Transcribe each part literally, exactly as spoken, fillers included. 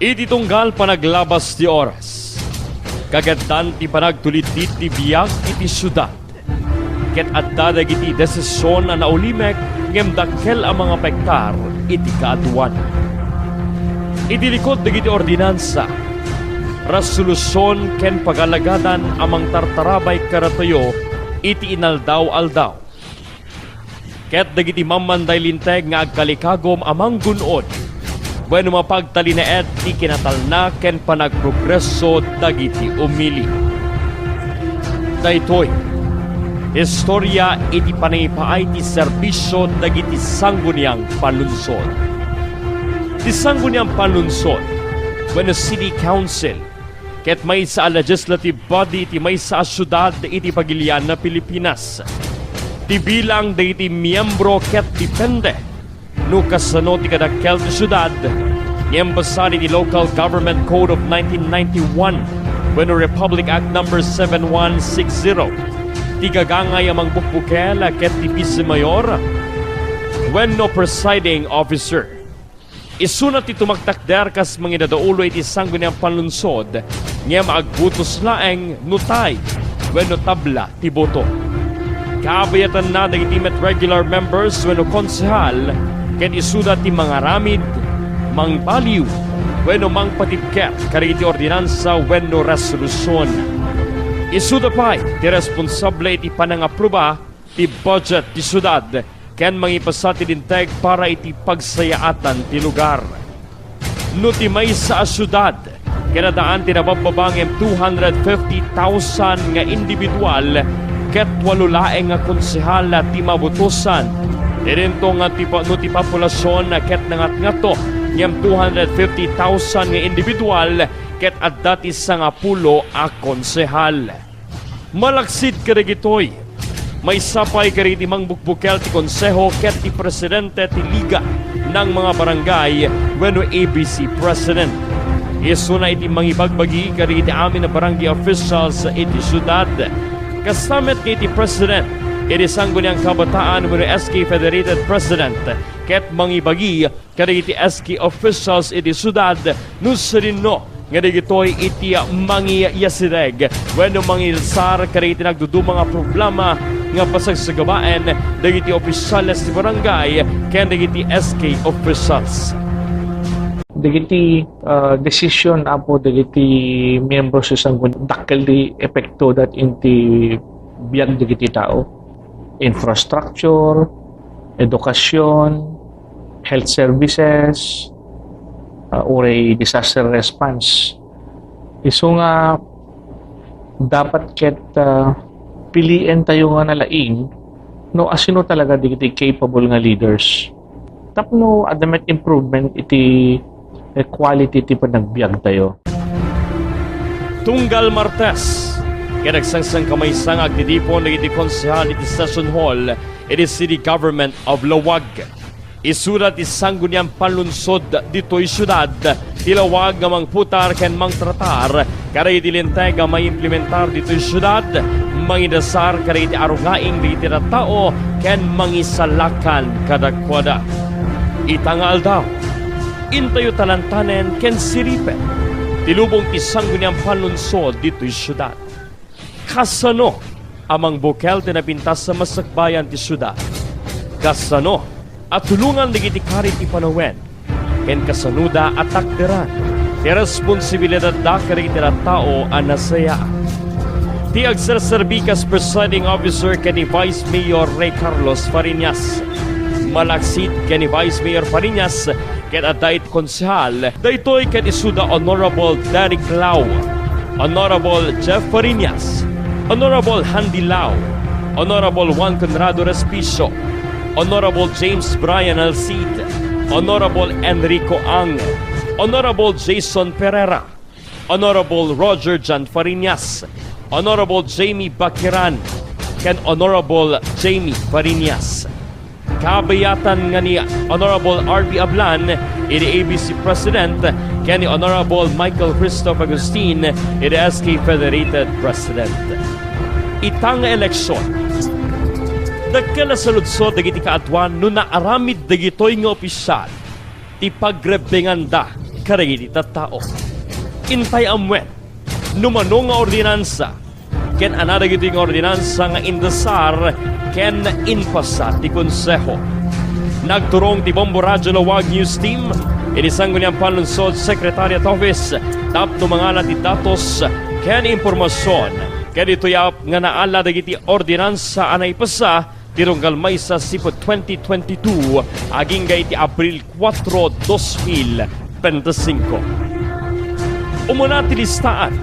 Iti tunggal panaglabas ti oras, kageddan ti panagtulid ti biag iti siudad, ket adda dagiti desisyon a naulimek ngem dakkel a mangapektar iti kaaduan. Iti likud dagiti ordinansa, resolusion ken pagalagan a mangtartarabay kadatayo iti inaldaw-aldaw. Ket dagiti mammanday linteg nga agkalikagum a manggun-od wenno mapagtalinaed ti kinatalna ken panagprogreso dagiti umili. Daytoy, istorya iti panangipaay ti serbisio dagiti sangguniang panlunsod. Ti sangguniang panlunsod wenno city council ket maysa a legislative body iti maysa a siudad iti pagilian a Pilipinas. Ti bilang dagiti miyembro ket depende no kasano ti kadakkel ti siudad, ngem basar iti Local Government Code of nineteen ninety-one wenno Republic Act Number seven one six zero, ti gagangay a mangbukbukel ket ti vice mayor wenno presiding officer. Isuna ti tumagtakder kas mangidadaulo iti sangguniang panlunsod, ngem agbutos laeng no tie wenno tabla ti boto. Kabayatanna dagiti met regular members wenno konsehal, ket isuda ti mangaramid, mangbaliw, wenno mangpatibker kadagiti ordinansa wenno resolusion. Isuda pay ti responsable iti panangapruba ti budget ti siudad ken mangipasa ti linteg para iti pagsayaatan ti lugar. No ti maysa a siudad ket addaan ti nababbaba ngem two hundred fifty thousand nga individual ket walo laeng nga konsehal ti mabutosan, idinto nga ti pa-, no ti populasion ket nangatngato ngem two hundred fifty thousand nga individual ket adda ti sangapulo a konsehal. Malaksid kadagitoy, maysa pay kadagiti mangbukbukel ti konseho ket ti presidente ti Liga ng mga Barangay wenno A B C president. Isuna iti mangibagbagi kadagiti amin a barangay officials iti siudad. Kasta met nga iti president iti Sangguniang Kabataan wenno S K Federated President ket mangibagi kadagiti S K officials iti siudad no sadino nga dagitoy iti mangiyasideg wenno mangisar kadagiti nagduduma nga problema nga pasagsagabaen dagiti opisyales ti barangay ken dagiti S K officials. Dagiti, ah, desisyon, Apo, dagiti miyembro ti sanggunian, dakkel ti epekto dat iti biag dagiti tao, infrastructure, edukasion, health services, ah, uray disaster response. Isu nga dapat ket, ah, pilien tayo nga nalaing no asino talaga dagiti capable nga leaders. Tapno adda met improvement iti, eh, quality ti panagbiag tayo. Tunggal Martes, ket agsangsangkamaysa nga agtitipon dagiti konsehal iti Session Hall iti City Government of Laoag. Isuda ti sanggunian panlunsod ditoy siudad ti Laoag nga mangputar ken mangtratar kadagiti linteg a maimplementar ditoy siudad, mangidasar kadagiti arungaing dagiti tattao ken mangisalakan kadakuada. Ita nga aldaw, intayo talantanen ken siripen ti lubong ti sanggunian panlunsod ditoy siudad. Kasano a mangbukel ti napintas a masakbayan ti siudad? Kasano a tulongan dagiti karit ti panawen? Ken kasanoda a takderan ti responsibilidatda kadagiti tattao a nasayaat? Ti agserserbi kas presiding officer ken ni Vice Mayor Rey Carlos Fariñas. Malaksid ken ni Vice Mayor Fariñas ket adda iti konsehal, daytoy ket isuda Honorable Derek Lau, Honorable Jeff Fariñas, Honorable Handy Lau, Honorable Juan Conrado Respicio, Honorable James Brian Alcid, Honorable Enrico Ang, Honorable Jason Pereira, Honorable Roger John Fariñas, Honorable Jamie Baquiran, ken Honorable Jamie Fariñas. Kabayatan nga ni Honorable R B Ablan, idi A B C President, ken ni Honorable Michael Christoph Agustin, idi S K Federated President. Ita nga eleksyon, dakkel a saludsod dagiti kaaduan no naaramid dagitoy nga opisyal ti pagrebbenganda kadagiti tattao. Intay ammoen no mano nga ordinansa ken ania dagitoy nga ordinansa nga indesar ken impasa ti Konseho. Nagturong ti Bombo Radyo Laoag News Team iti Sangguniang Panlungsod Secretariat Office tapno mangala ti datos ken impormasion kaditoy a nga naala dagiti ordinansa a naipasa ti tunggal maysa sipud twenty twenty-two agingga iti Abril kuatro, dos mil bente singko. Umuna ti listaan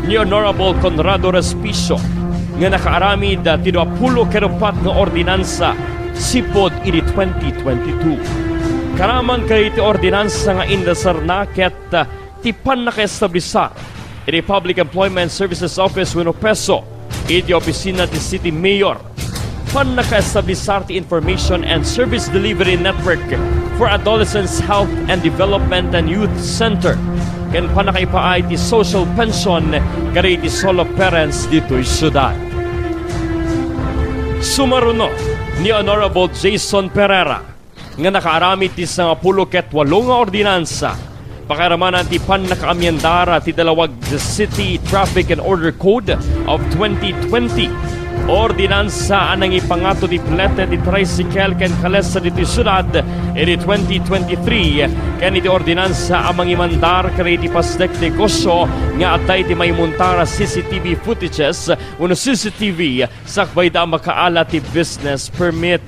ni Honorable Conrado Respicio nga nakaaramid ti duapulo ket uppat nga ordinansa sipud iti twenty twenty-two. Karaman kadagiti ordinansa nga indesarna ket ti pannakaestablisar iti Public Employment Services Office wenno PESO iti opisina ti City Mayor. Pannakaestablisar ti Information and Service Delivery Network for Adolescents Health and Development and Youth Center ken pannakaipaay ti social pension kadagiti solo parents ditoy siudad. Sumaruno ni Honorable Jason Pereira nga nakaaramid ti sangapulo ket walo nga ordinansa. Pakairamanan ti pannakaamiendar ti Dalaoag City Traffic and Order Code of twenty twenty. Ordinansa a nangipangato ti plete ti tricycle ken kalesa ditoy siudad iti twenty twenty-three, ken iti ordinansa a mangimandar kadagiti pasdek negosyo nga adda iti maimuntar a C C T V footages wenno C C T V sakbayda a makaala ti business permit.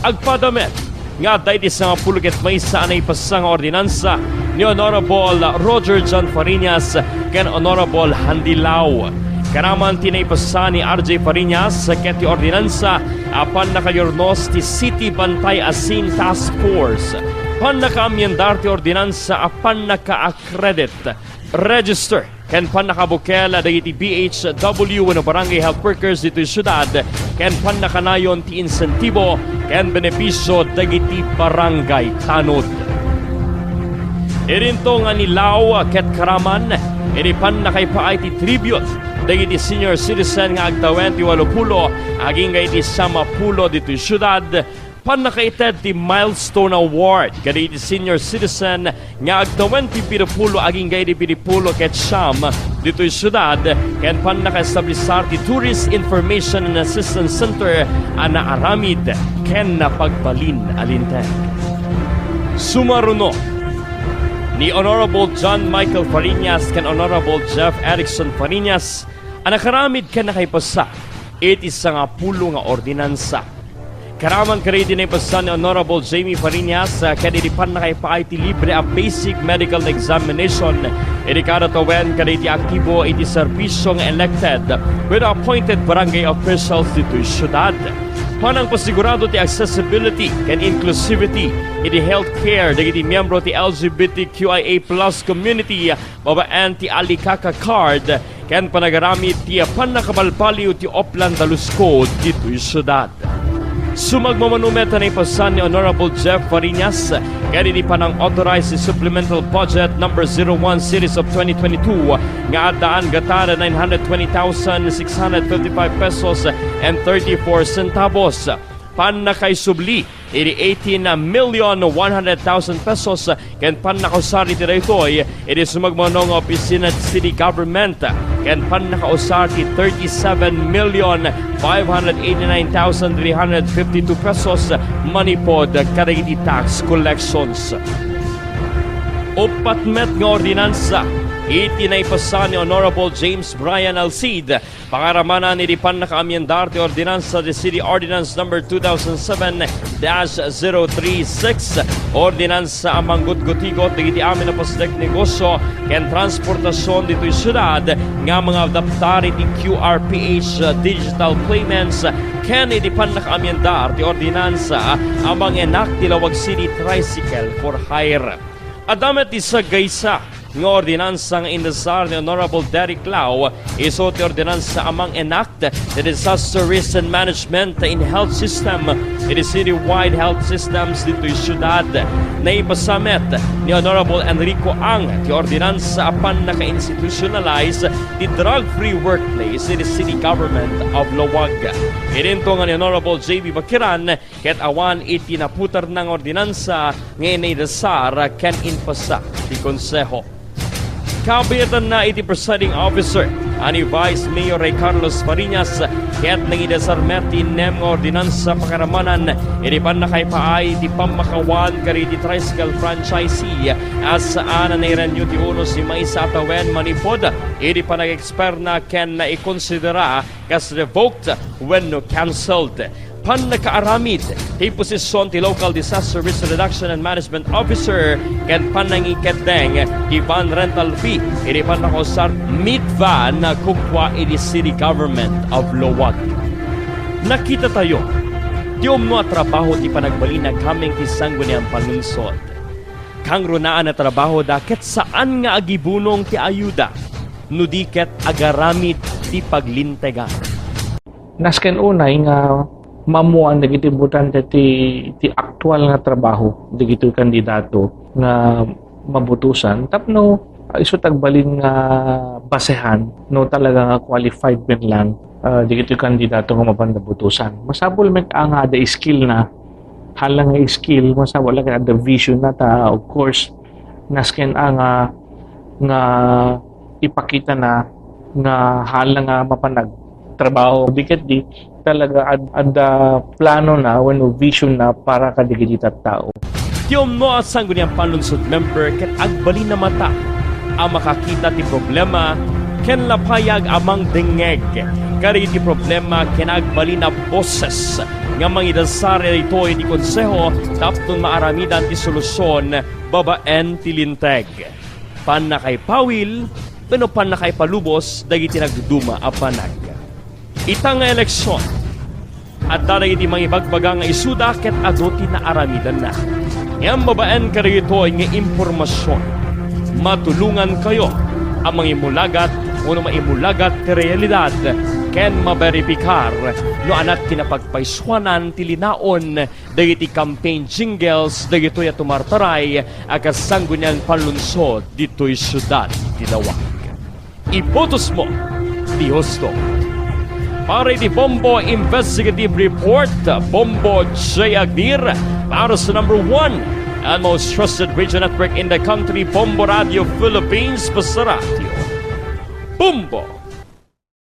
Agpada met nga adda iti sangapulo ket maysa a naipasa nga ordinansa ni Honorable Roger John Fariñas ken Honorable Handy Lao. Karaman ti naipasa ni R J Fariñas ket ti ordinansa a pannakayurnos ti City Bantay Asin Task Force. Pannakaamiendar ti ordinansa a pannaka-accredit, register ken pannakabukel dagiti B H W wenno barangay health workers ditoy siudad, ken pannakanayon ti insentibo ken benepisio dagiti barangay tanod. Idinto nga ni Lao ket Karaman iti pannakaipaay ti tribute dagiti senior citizen nga agtawen ti walopulo agingga iti sangapulo ditoy siudad, pannakaited ti Milestone Award kadagiti senior citizen nga agtawen ti pidopulo agingga iti pidopulo ket siam ditoy siudad, ken pannakaestablisar ti Tourist Information and Assistance Center a naaramid ken napagbalin a linteg. Sumaruno ni Honorable John Michael Fariñas ken Honorable Jeff Erickson Fariñas a nakaramid ken nakaipasa iti sangapulo nga ordinansa. Karaman kadagiti naipasa ni Honorable Jamie Fariñas, ah, ken iti pannakaipaay ti libre a basic medical examination iti kada tawen kadagiti aktibo iti serbisio nga elected wenno appointed barangay officials ditoy siudad. Pannangpasigurado ti accessibility ken inclusivity iti healthcare dagiti miyembro ti L G B T Q I A plus community babaen ti Alikaka card ken panagaramid ti pannakabalbaliw ti Oplan Dalus Code ditoy siudad. Sumagmamano met a naipasa ni Honorable Jeff Fariñas ken iti panang-authorize ti Supplemental Budget Number Zero One Series of twenty twenty-two nga addaan gatan nine hundred twenty thousand six hundred fifty-five pesos and thirty-four centavos. Pannakaisubli iti eighteen million one hundred thousand pesos ken pannakausar iti daytoy iti sumagmamano nga opisina ti city government ken pannakausar ti thirty-seven million five hundred eighty-nine thousand three hundred fifty-two pesos manipud kadagiti tax collections. Uppat met nga ordinansa iti naipasa ni Honorable James Brian Alcid. Pangaramanan iti pannakaamiendar ti ordinansa ti City Ordinance Number two thousand seven dash zero three six, ordinansa a manggutgutigot dagiti amin a pasdek negosyo ken transportasion ditoy siudad nga mangadaptar iti Q R P H digital payments ken iti pannakaamiendar ti ordinansa a mangenak ti Laoag City Tricycle for Hire. Adda met ti sagaysa nga ordinansa nga indasar ni Honorable Derek Lau, isu ti ordinansa a mang-enact ti Disaster Risk and Management in Health System iti citywide health systems ditoy siudad. Naipasamet ni Honorable Enrico Ang ti ordinansa a pannaka-institutionalize ti drug-free workplace iti City Government of Laoag. Idinto nga ni Honorable J B Bakiran ket awan iti naputarna nga ordinansa nga inaidasar ken impasa ti Konseho. Kabiitanna iti presiding officer a ni Vice Mayor Ray Carlos Fariñas ket nangidasar met ti innem nga ordinansa pakaramanan iti pannakaipaay ti pammakawan kadagiti tricycle franchisee a saan a nairenew ti unos ti maysa a tawen manipud iti panagekspirna ken naikonsidera kas revoked wenno cancelled. Pannakaaramid ti posisyon ti Local Disaster Risk Reduction and Management Officer ken pannangikeddeng ti van rental fee iti pannakausar met van kukua iti City Government of Laoag. Nakitatayo ti umno a trabaho ti panagbalin a kameng ti Sangguniang Panlungsod. Kangrunaan a trabahoda ket saan nga agibunong ti ayuda no di ket agaramid ti paglintegan. Nasken unay nga maammoan dagiti botante ti, ti aktual nga trabaho dagitoy kandidato nga mabutosan tapno, ah, isu ti agbalin nga basehan no talaga nga qualified man lang, ah, dagitoy kandidato nga mapanda butosan. Masapul met a nga adda skill na, hala nga skill, masapul a ket adda vision na ta, of course, nasken a nga, nga ipakita na nga hala nga mapan agtrabaho. Di ket di talaga ad-, adda plano na wenno vision na para kadagiti tattao. Ti umno a Sangguniang Panlungsod member ket agbalin a mata a makakita ti problema ken lapayag a mangdengngeg kadagiti problema ken agbalin a boses nga mangidasar daytoy iti Konseho tapno maaramidan ti solusion babaen ti linteg, pannakaipawil, wenno pannakaipalubos dagiti nagduma a banag. Ita nga eleksion, adda dagiti mangibagbaga nga isuda ket adu ti naaramidanna. Ngem babaen kadagitoy nga impormasion, matulongankayo a mangimulagat wenno maimulagat ti realidad ken maberipikar no ania ti napagpaysuanan ti linaon dagiti campaign jingles dagitoy a tumartaray a kas Sangguniang Panlungsod ditoy siudad ti Laoag. Ibotos mo ti husto. Para iti Bombo Investigative Report, Bombo J. Agdir, para sa number one and most trusted radio network in the country, Bombo Radio Philippines, basta radyo. Bombo!